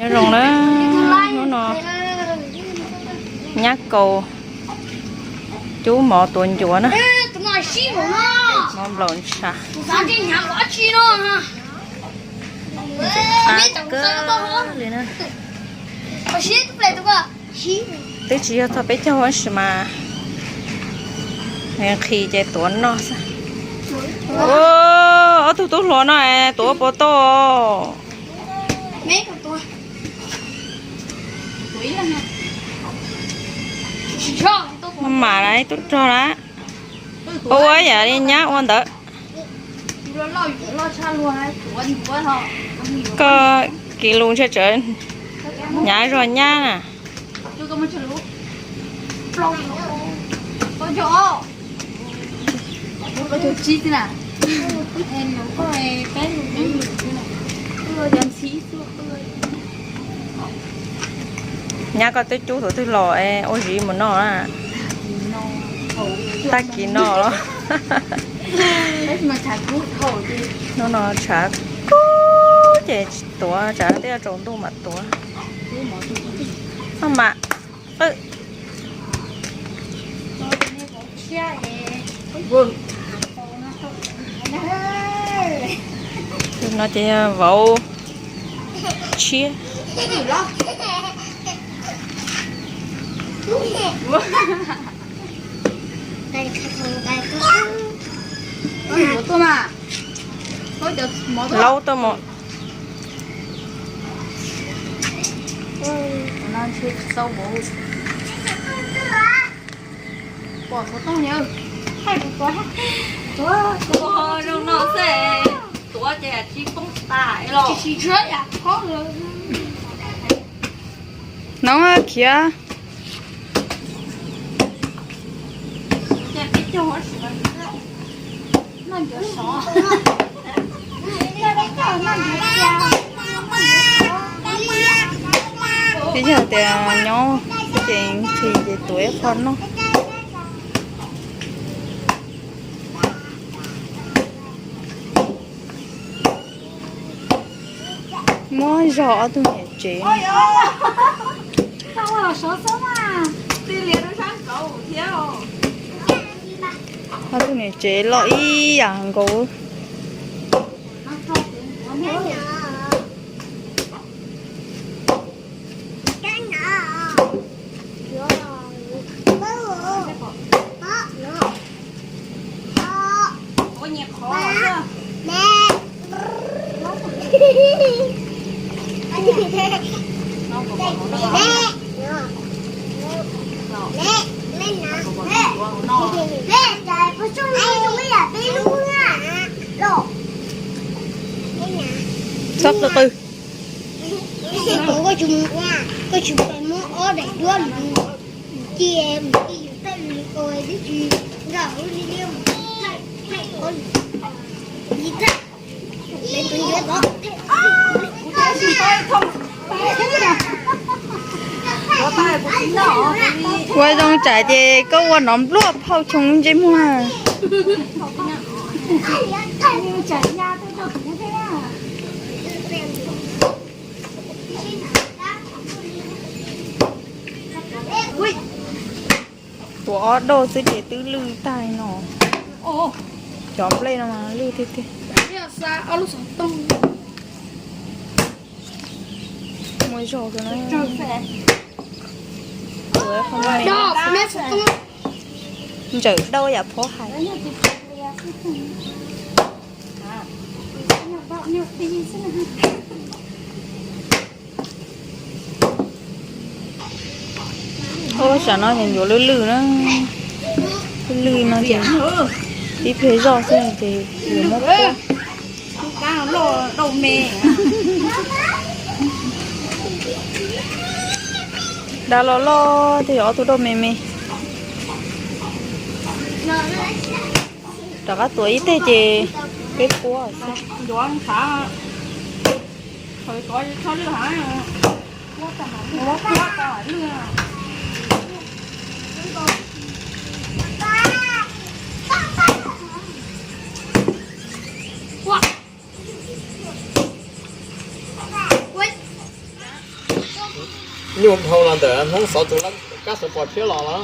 Nyob zoo na, hnub no nyab kaus cub mov tuav ncuav na, mov nplaum ntsha. Qab kawg li na. Twb tsis yog txog peb caug tab sis mas nqhis ces tuav noj xwb. Ob tug tub hluas no tuav puas tau. Maj mam na, ib tug rog na. Ua yam li nyab ua ntawd. Koj kiv lus ntshe tsawv, nyab zog nyab na. Nyab koj twb cub thaum twg los es ua zis mus noj na? Tag kis no los? Hnub no tshav kub ces tsis tuav, tsam twb yuav tsaus ntuj mam tuav. Maj mam qwj. No ces yog vauv tshiab. Laub tuaj mus. Pom xov tooj ni. Ua zoo no xwb, tuav ces tsis poob tas los. Nov khiav. Twb yog tias nyob ces nqhis ces tuav ib qho noj. Muab zog ob tug niam tsev. Ob tug niam tsev loj ib yam nkaus. Txhob qw qw. Koj tsis pais muab ob daim duab mus cia, mus cia yus tej lus ko twb tsis nrog li li mus thaij ob lus. Ua zoo tsam ces koj ua nov npluaj phauj choo ntsej muag. Tuav ob dauj xwb ces twb lwj tag no. Cov nplej no mas lwj tiag tiag. Muaj zog rau na. Ntsaws dauj yam phob hais. Ub, tsam no ces ncuav lwj lwj na. Lwj lwj no ces tib pliag zoj xwb ces yuav muab puab. Dab loj loj tej, yog ob tug dauj me me. Rov qab tuav ib teg ces peb puab xwb. Nyuj dhau los ntawm Hmoob xov tus kab sawv pos thiab los los.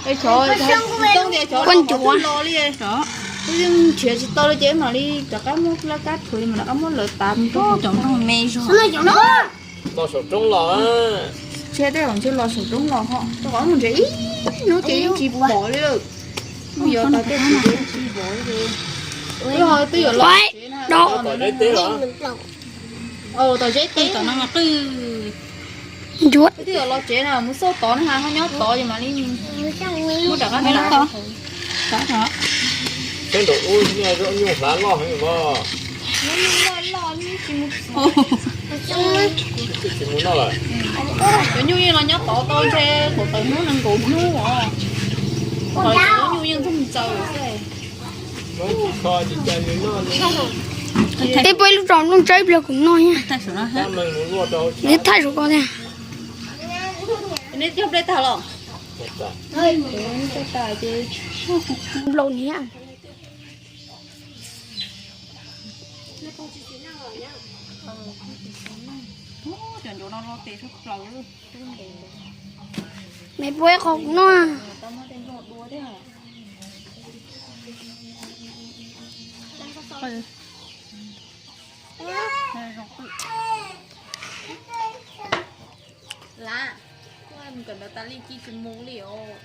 Xyov, xyov tias xyov los los li, wb yeej nrhiav tsis tau li ces mam li rov qab muab laj kab rhuav mam rov qab muab lawv tav mus rau cov nroog me zog. Los saum roob los. Tshe tej zaum ntshe los saum roob los ho, rau qhov mus nrhiav ib hnub ces yeej tsis pom li lawm. Mus yos tas tej tsis pom li. Twb ho twb yuav los tsev na. Tom zeb teb los. Tom zeb teb tom no qwj. Ncuav. Twb yuav los tsev na, mus xauj tod na, ho nyob tod ces mam li muab rov qab. Teb nraum ub nyuj hlav loj heev os. Tsis mus noj lawm. Cov nyuj yeej los nyob tod tau ntshe kaum tawm hnub nees nkaum hnub os. Cov nyuj yeej ntxoog ntxaws xwb. Ib puab ib lub tso nplooj tsawb ib pliag kuv noj. Nws thaij saum ko thiab. Nplaum niam. Me puab ib qho kuv noj. Lav, koj mus kawm ntawv tas li cia tsis mus li os.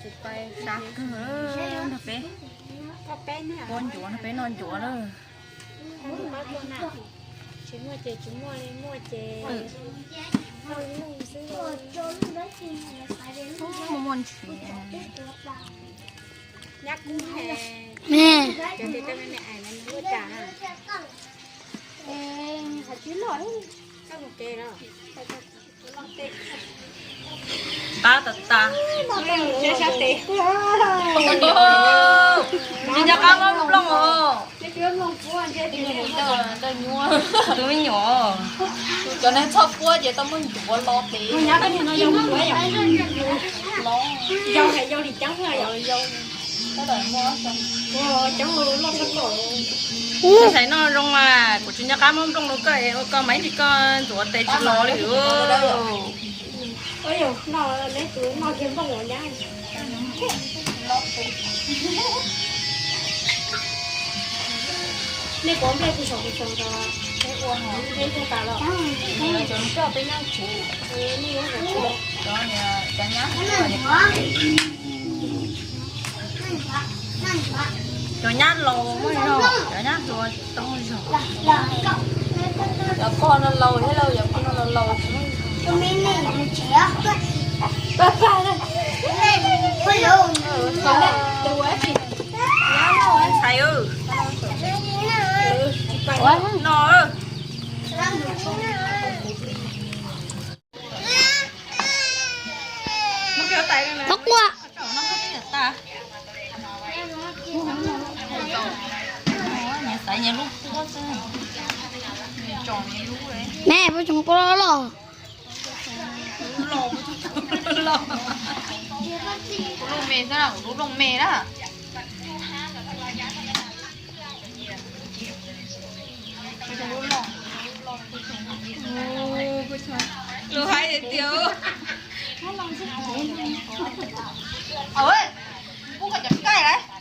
Tsis pais sab kawg nrog peb. Puab ncuav nrog peb noj ncuav lawm. Tsis muaj ces tsis muaj li, muaj ces muaj muaj ntsis. Nyab kub he. Me. Qab tas tas. Tsis nco qab muab nplooj os. Tus me nyuam, cov neeg txhob puab ces tau muab ncuav los tes. Tus xaiv noj zoo mas kuv tsis nco qab muab nplooj rau koj es ua koj mas ib ntsis koj ntxuav tes tsis los li. Nej puas nplej kuv saum kuv saum rau peb ua hov, peb tuaj tas los? Cov coj peb nyob tsev, cov nyab hluas, cov nyab laus muaj zog, cov nyab hluas tsis tau muaj zog. Cov pog no laus thiab lauj, cov pog no laus laus tsis muaj zog. Ntxhais, no. Txhob quaj. Me, puas tseem quaj los? Lub me xwb, lub looj me na. Lus hais tias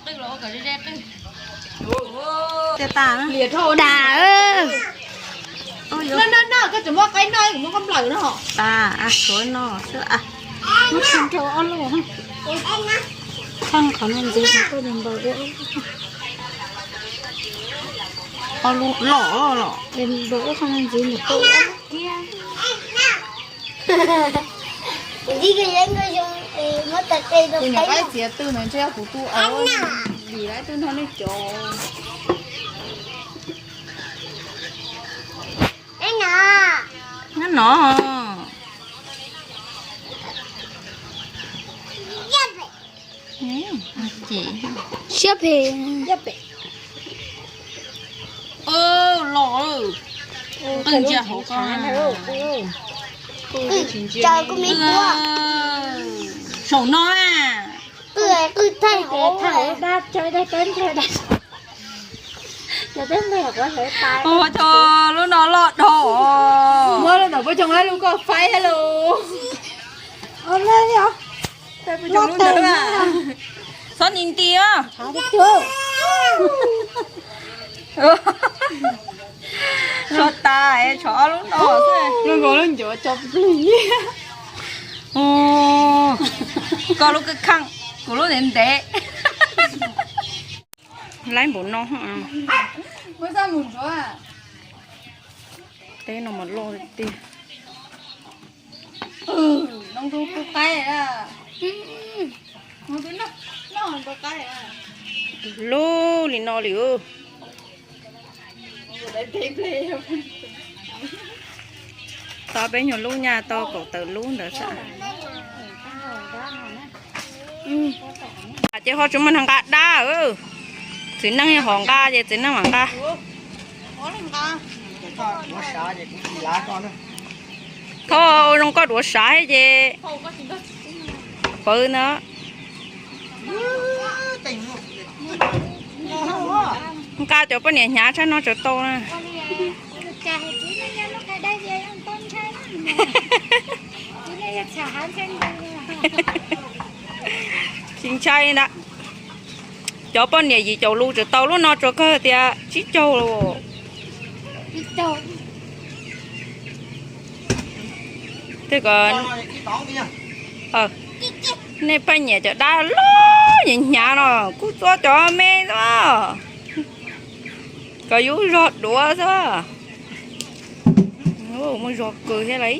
qwj los ua kom ze ze qwj. Tias tas na. Tas. No no no, koj tseem muab qaib noj, kuv muab koj nplawm no. Tas, suav no xwb a. Muab tso rau ob lub. Thaj qhov no ntxiv, koj nplaws ua ob lub loj los. Nplaws ua qhov no ntxiv nws koj ua ob lub thiab. Kuv nyuam qaib txiav twg ntawd ntshe yog kuv tus au, vim lawv twb nrog nej cov. Nyob no. Siab phem. Los, qwj ntsia hauv ko. Caw kuv me puab. Saum no a. Qwj, qwj thaij hauv, thaij hauv dab, caw dab, caw dab. Ua tso lub no loj dhau. Ua tsoom lub koj faib hlo. Txhob nti nti os. Tshuav tas, tshuav ob lub no xwb. Lub nkaus lub ncuav tso plig. Koj lub kawg kheej, kuv lub ntev ntev. Laib npaum no. Teb no mas loj tiag. Lub li no li. Tau peb nyuag lub nyaj tau kaum tawm lub ntawd xwb. Ces ho tsis muaj neeg nqa dab. Txiv neej hom nqa ces txiv neej mam nqa. Thov ua zoo koj duav sav ces pawv ntawd. Nqa cov poj niam hnyav tshaj no tsawv tau na. Tsis ntshai ntag. Cov poj niam yim caum lus tsawv tau, lub no tsuas kawg tias tsib caug. Tej ko, nej pheej nyiam cov dab loj hnyav hnyav no, kuj txua cov me xwb. Kom yus zog duav xwb. Muaj zog kawg thiab lauj.